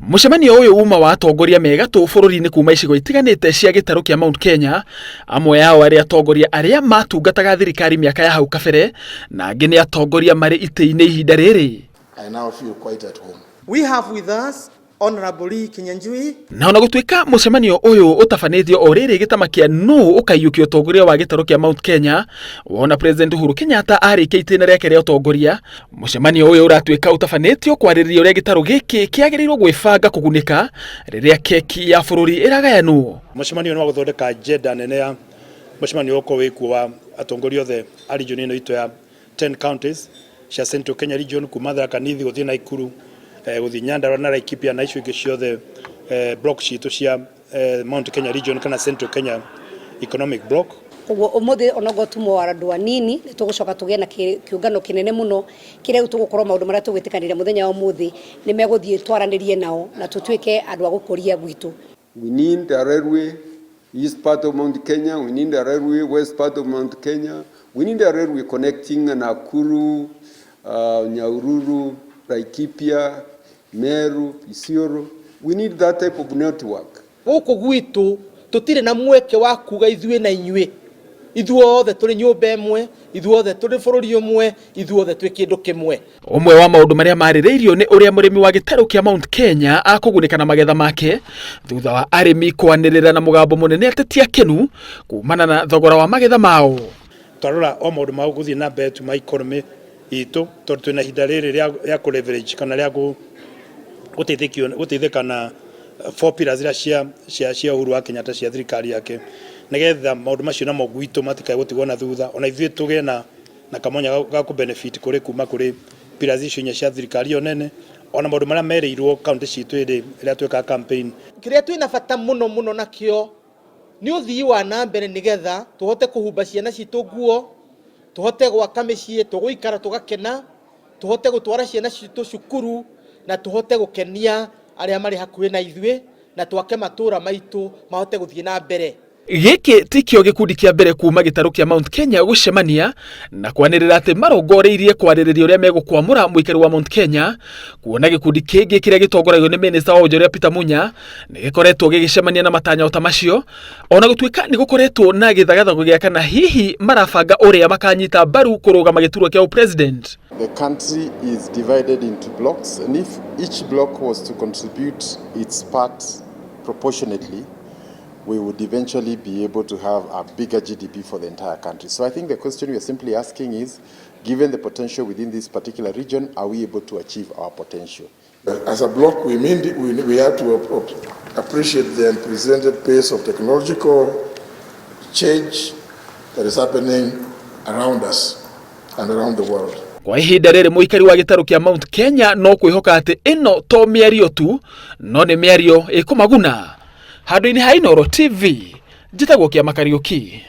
Mũcemanio ũyũ uma wa atongoria me gatũ bũrũri-inĩ kuma icigo itiganĩte cia gĩtarũ kĩa Mount Kenya, amwe ao arĩ atongoria arĩa matungataga thirikari mĩaka ya hau kabere na angĩ nĩ atongoria marĩ itĩ-inĩ ihinda rĩrĩ. I now feel quite at home. We have with us Honorable Lee Kinyanjui. Na ona gũtuĩka mũcemanio ũyũ ũtabanĩtio o rĩrĩ gĩtama kĩa nũ ũkaiyũkia ũtongoria wa gĩtarũ kĩa Mount Kenya, wona President Uhuru Kenyatta arĩkia itĩna rĩake rĩa ũtongoria, mũcemanio ũyũ ũratuĩka ũtabanĩtio kwarĩrĩria ũrĩa gĩtarũ gĩkĩ kĩagĩrĩirwo gwĩbanga kũgunĩka rĩrĩa keki ya bũrũri ĩragayanwo. Mũcemanio nĩ wa gũthondeka agenda nene ya mũcemanio ũkorwo wĩkuo wa atongoria othe a region ĩno itũ ya 10 counties cia Central Kenya region, kuma Tharaka Nithi gũthiĩ Naikuru, gũthiĩ Nyandarua na Laikipia na icio ingĩ ciothe, block citũ cia Mount Kenya region kana Central Kenya Economic Block. Koguo umuthi onogo tumo wa andu anini ni tugucoka tugie na kiungano kinene muno kiria riu tugukorwo maundu maria tugwitikanire muthenya wa umuthi ni meguthie twaranirie nao na tutuike andu a gukuria gwitu. We need a railway east part of Mount Kenya, we need a railway west part of Mount Kenya, we need a railway connecting Nakuru, Nyahururu, Laikipia, Meru, Isiolo. We need that type of network. Gũkũ gwitũ tũtirĩ na mweke wa kuga ithuĩ na inyuĩ, ithuothe tũrĩ nyũmba ĩmwe, ithuothe tũrĩ bũrũri ũmwe, ithuothe twĩ kĩndũ kĩmwe. Ũmwe wa maũndũ marĩa marĩrĩirio nĩ ũrĩa mũrĩmi wa gĩtarũ kĩa Mount Kenya akũgunĩka na magetha make thutha wa arĩmi kwanĩrĩra na mũgambo mũnene atĩ ti akenu kumana na thogora wa magetha mao. Twarora o maũndũ ma gũthiĩ na mbere tu ma economy itũ, tondũ twĩna ihinda rĩrĩ rĩa kũ leverage kana rĩa gũteithĩkio gũteithĩka na four pillars iria cia Uhuru wa Kenyatta cia thirikari yake, nĩgetha maũndũ macio namo gwitũ matikae gũtigwo na thutha, ona ithuĩ tũgĩe na kamonya ga kũ benefit kũrĩ kuma kũrĩ pillars icio inya cia thirikari ĩyo nene, ona maũndũ marĩa merĩirwo kaunti citũ ĩrĩ ĩrĩa twĩkaga campaign. Kĩrĩa twĩna bata mũno mũno nakĩo nĩ ũthii wa na mbere, nĩgetha tũhote kũhumba ciana citũ nguo, tũhote gwaka mĩciĩ tũgũikara tũgakena, tũhote gũtwara ciana citũ cukuru, na tũhote gũkenia arĩa marĩ hakuhĩ na ithuĩ, na twake matũra maitũ mahote gũthiĩ na mbere. Gĩkĩ tikĩo gĩkundi kĩa mbere kuma gĩtarũ kĩa Mount Kenya gũcemania na kwanĩrĩra atĩ marongoreirie kwarĩrĩria ũrĩa megũkwamũra mũikari wa Mount Kenya, kuona gĩkundi kĩngĩ kĩrĩa gĩtongoragio nĩ minista wa wonjoria Peter Munya nĩ gĩkoretwo gĩgĩcemania na matanya ta macio, ona gũtuĩka nĩ gũkoretwo na gĩthagathago gĩa kana hihi marabanga ũrĩa makanyita mbaru kũrũgama gĩturwa kĩa president. The country is divided into blocks, and if each block was to contribute its part proportionately, we would eventually be able to have a bigger GDP for the entire country. So I think the question we are simply asking is, given the potential within this particular region, are we able to achieve our potential? As a bloc, we have to appreciate the unprecedented pace of technological change that is happening around us and around the world. Kwa ihinda rĩrĩ mũikari wa gĩtarũ kĩa Mount Kenya no kwĩhoka atĩ ĩno to mĩario tu, no nĩ mĩario ĩkũmaguna. Handũ-inĩ ha Inooro TV, njĩtagwo Kĩama Kariũki.